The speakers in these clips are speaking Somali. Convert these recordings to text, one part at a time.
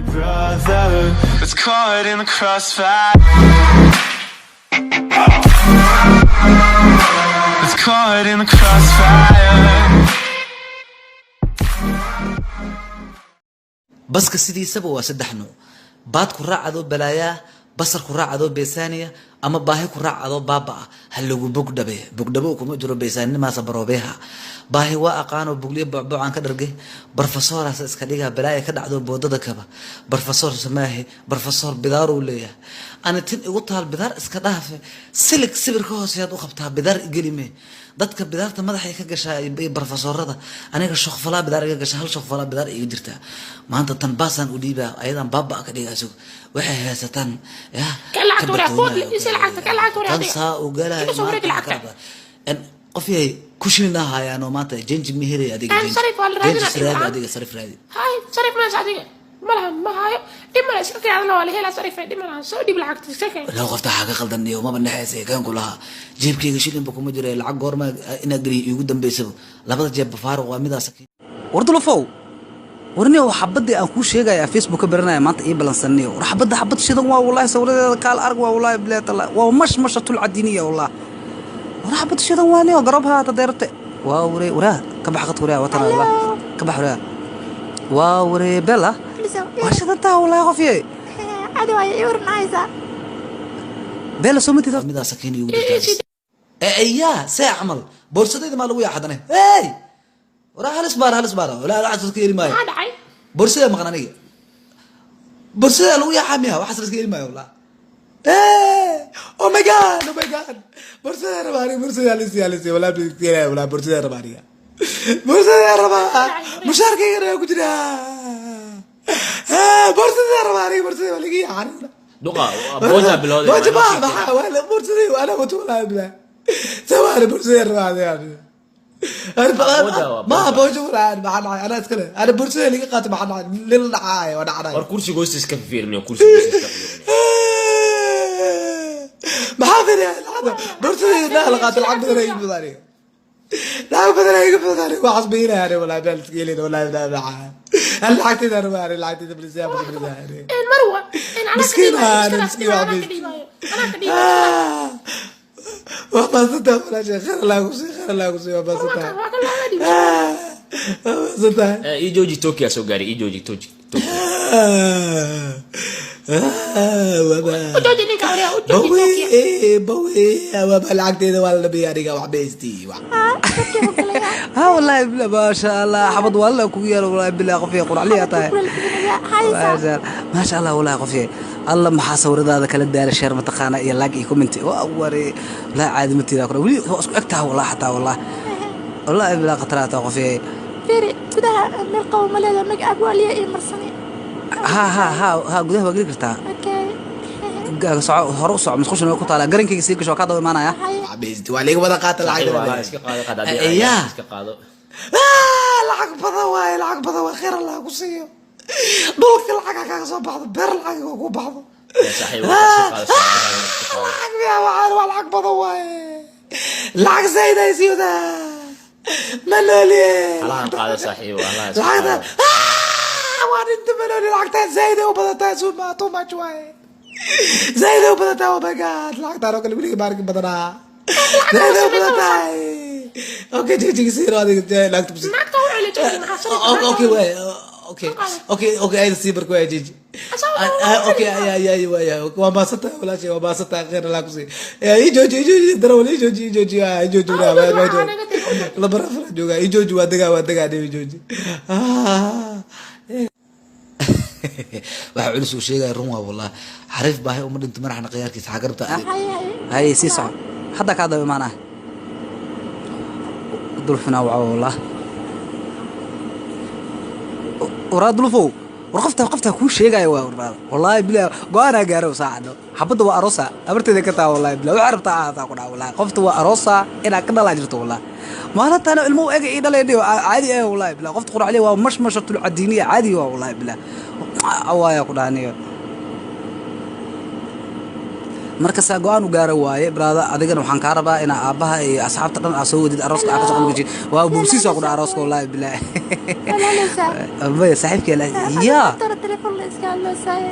Brother was caught in the crossfire. Was caught in the crossfire. Baska sidiisaba waa saddex nuuc: baad ku raac adoo balaayaa, basar ku raac adoo beesaaniya, ama baahi ku raac adoo baaba ah. Ha lagu bogdhabe, bogdhabo kuma jiro beesaanimaasa baroobeha. Baahi waa aqaanoo bugliyo bocbocaan ka dhargay. Barofesoraas iska dhigaa, balaaya ka dhacdo boodada kaba. Barofesor samaahe, barofesor bidaaruu leeyahay. Ani tin igu taal bidaar iska dhaafe, silig sibir ka hooseyaad u qabtaa, bidaar igelime. Dadka bidaarta madaxay ka gashaa iyo barofesorada, aniga shokfalaa bidaar iga gasha, hal shokfalaa bidaar iga jirtaa. Maanta tan baasaan u dhiibaa, ayadan baaba ka dhigaa. Isag waxay haysataan ya. Kan lacagta waraa, food isi lacagta, kan lacagta waraa tan adiga. Saa u galaya. Iga soo wareegi lacagta. Qof yahay ku shilina hayaanoo maanta change ma helay adiga. Een, sarif waa la raadinaa, Change raadi. Dhib Adiga sarif raadi. Hay, sarif maas adiga malahan, ma hayo, dhib male, iska keenadna waa la helaa sarife, dhib malahan, soo dhib lacagta iska keen. Loo qofta waxaa ka qaldan iyo maba dhexeysa keen ku lahaa. Jeebkayga shilinba kuma jira, lacag goorma inaa geliyo iigu dambeysaba, labada jeebba faaruq waa midaas. War Dulufow, warniyow, xabadii aan kuu sheegaya Facebook ka baranaya maanta ii balansanniyo. War xabadda xabad shidan waa wallahi, sawiradeeda kaal arag waa wallahi bilahi taala, waa mashmashatul cadiniya wallah. War xabad shidan waa niyo garab haata deerate waa waree waraa ka bax qad waraa watana wallah ka bax waraa waa waree bella waa shidantaa wallahi qofye. Cadi waaye, ii waranaysaa. Bella soo matid. Midaas keen iigu jirtaa yaa see camal boorsadayda maa lagu yaaxadane. Hey, waraa halis baara, halis baara walaa lacag iska heli maayo. Maxaa dhacay? Boorsadaa maqan aniga, boorsadaa lagu yaaxaa miya? Waxaas la iska heli maayo wallah. Hey, oh my God, oh my God, boorsadaa rabaa aniga, boorsadaa halisi halisi walaa walaa, boorsadaa rabaa aniga, boorsadaa rabaa, mushaarkaygana waa ku jiraa. Boorsadaa rabaa aniga, boorsadaa waa laga yaaxaa aniga. Duqa booja bilowday. Booja ma maxaa waa boorsadii ana wato walaa bilaa sawaana boorsadii rabaa aniga. Booja waa ma booja. Booja walaa maxaa dhacay? Anaa iskale, ana boorsadii laga qaatay, maxaa dhacay? Nin la dhacaayo waa dhacay. War kursiga hoostiis ka fiirinayo, kursiga hoostiis ka fiirinayo. Maxaa fiiriya? Lacagta boorsadii naa la qaatay, lacag badan ay iga badan aniga, lacag badan ay iga badan aniga, waxaas bayinaya aniga walaa beel iska helin walaa bilaa maxaa hal lacagtayda rabaa aniga, lacagtayda please yaa please aniga. Een, Marwa, een, anaa ka Miskiin dhiibayo, aan, iska dhaaf, miskiin anaa waa ka miskiin. dhiibayo, anaa ka dhiibayo. Waa maasantahay walaashay, khayr Allah ku sii, khayr Allah ku sii, waa maasantahay. Waa kan looga dhiibo. Waa maasantahay. Ii jooji, Tokyo soo gaaray, ii jooji Tokyo Tokyo. U jooji ninka waryaa, u jooji Tokyo. Bawe bawe, waaba lacagteeda waa la dhammeeyey aniga, wax baystii wax. Ha wallahi bilaa, maasha Allah, xabad waa la kugu yaalo wallahi bilaa qofye quracliya tahay. Maasha maasha Allah wallahi qofye alla maxaa sawiradaada kala daala share mataqaana iyo like iyo comment waa ware wallahi caadi ma tiraa kore weli waa isku eg tahay wallahi xataa wallahi wallahi bilaa khataraata qofye. Fiiri gudaha, meel qabo ma leedahay? Magacaab waa liya ii marsani. Ha ha ha ha, gudaha waa geli kartaa. Okay. Soco, hore u soco, musqushana way ku taalaa, garankayga sii gasho, waa kaa daba imaanaya. Wax baystii waa liiga wada qaata Saaxiib, lacagta. waa iska qaado qaad adiga. Yaa. Iska qaado. Lacag badan waaye, lacag badan waa, khayr Allah ku siiyo, dhulka lacag kaaga soo baxdo, beer lacag ku baxdo. Saaxiib, waa iska qaado, saaxiib, iska qaado. Lacag miya? Waxaan waa lacag badan waaye, lacag zaid ay siiwdaa malooliye. Halahan qaado saaxiib, halahan iska lacagta qaado. Waa dhinta malooli, lacagtaa zaid ay u badan tahay, suma too much waaye, zaid ay u badan tahay. Oh my God, lacagtaan oo kale weligii maarki badanaa, zaid ay u badan tahay. Okay, jigjiga siiro adiga lacagta ku sii. Naagta u celi jooji, maxaa sarif? Okay waay, okay okay okay, ayda sii barka waay jiji. Okay, ay ay ay waay, waa maasantahay walaashay, waa maasantahay, khayr Allah ku sii. Ii jooji, ii jooji darawal, ii jooji, ii jooji, ii jooji, waa waa jooji, laba rafra jooga, ii jooji, waa degaa, waa degaa, ii jooji. Waxa culus uu sheegaya run waa wallah, xariif baahi uma dhinto madaxna khiyaarkiisa xaa garabta adiga. Haye, sii soco, hadda kaa daba imaanaya. Dulfina waco wallah. Waraa Dulfow, war qofta qofta kuu sheegaya waa warbaada wallaahi bilaa go-aanaa gaaro saacado, xabadda waa aroosa abarteeda ka taa wallaahi bilaa waxay rabtaa ahaataa ku dhaca wallaahi qofta waa aroosa inaa ka dhalaa jirto wallaahi maalintaana ilmo u ega ii dhalay dhiyo caadi ah wallaahi bilaa qofta quracliya waa mashmashatul cadiiniya caadi waa wallaahi bilaa waaya ku dhahaniyo. Marka saa go-aan u gaara waaye, brother. Adigana waxaan kaa rabaa inaa aabbaha iyo asxaabta dhan aa soo wadid arooska, aa kasoo qayb gashid. Waa boobsiis, waa ku dhaha arooska, wallaahi bilaahi. Walaaleysaa. Maya, saaxiibkii yaa. Tara telefoon la iska hadloosaaye.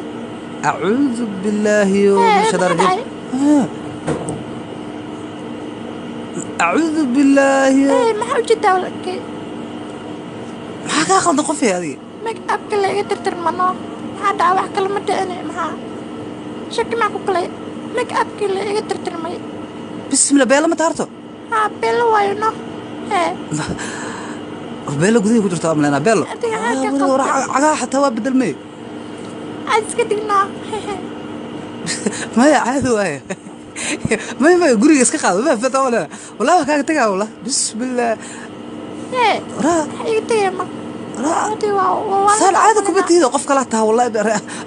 Acuudu billaahi Eh, min shaytaan maxaa rajiim. Acuudu billaahi. Ee, maxaa ujeedaa, walaalkay? Maxaa kaa qaldan, qofay adiga? Make upka la iga tirtirmano. Maxaa dhaca? Wax kale ma dhicine. Maxaa shaki maa ku galay? Make upkii la iga tirtirmay. Bismillah, beela ma taarto? Haa, beelo waayo no hee. Beelo gudaha ku jirta amleena beelo. Adiga xaalka qabta. Cagaha xataa waa bedelmay. Aad iska dignaa. Maya, caadi waaye. Maya, maya, guriga iska qaado, ma fata wala, wallahi waa kaaga tagaa, wallah, bismillah. Hee. Raa. Maxaa iga tegaya marka? Raa. Adi waa saan caadi kuma tiido, qof kala taha, wallahi.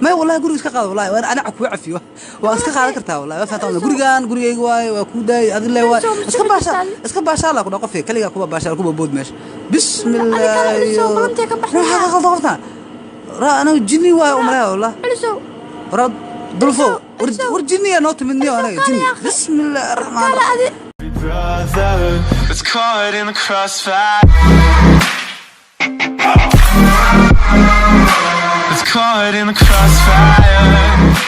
Maya, wallahi guriga iska qaado, wallahi ana kugu cafiyo, waa iska qaadan kartaa, wallahi, ma fahanta? Gurigan gurigayga waaye, waa kuu daayay, adin le waaye. Iska baasha, iska baashaa la ku dhaa, qofka kaligaa kuba baashaa, kuba bood meesha, bismillah. Adiga kale culusow, balantii ka baxday. Maxaa ka qaldan qoftan? Raa, anaga jinni waaye umaleha, wallah. Culusow. Raa dulfo, Culusow. war jinniyaa noo timid niyo, anaga jinni. Kaale, akhi. Bismillahi araxmaan. Kaale adi. Brother that's caught in the crossfire. That's caught in the crossfire.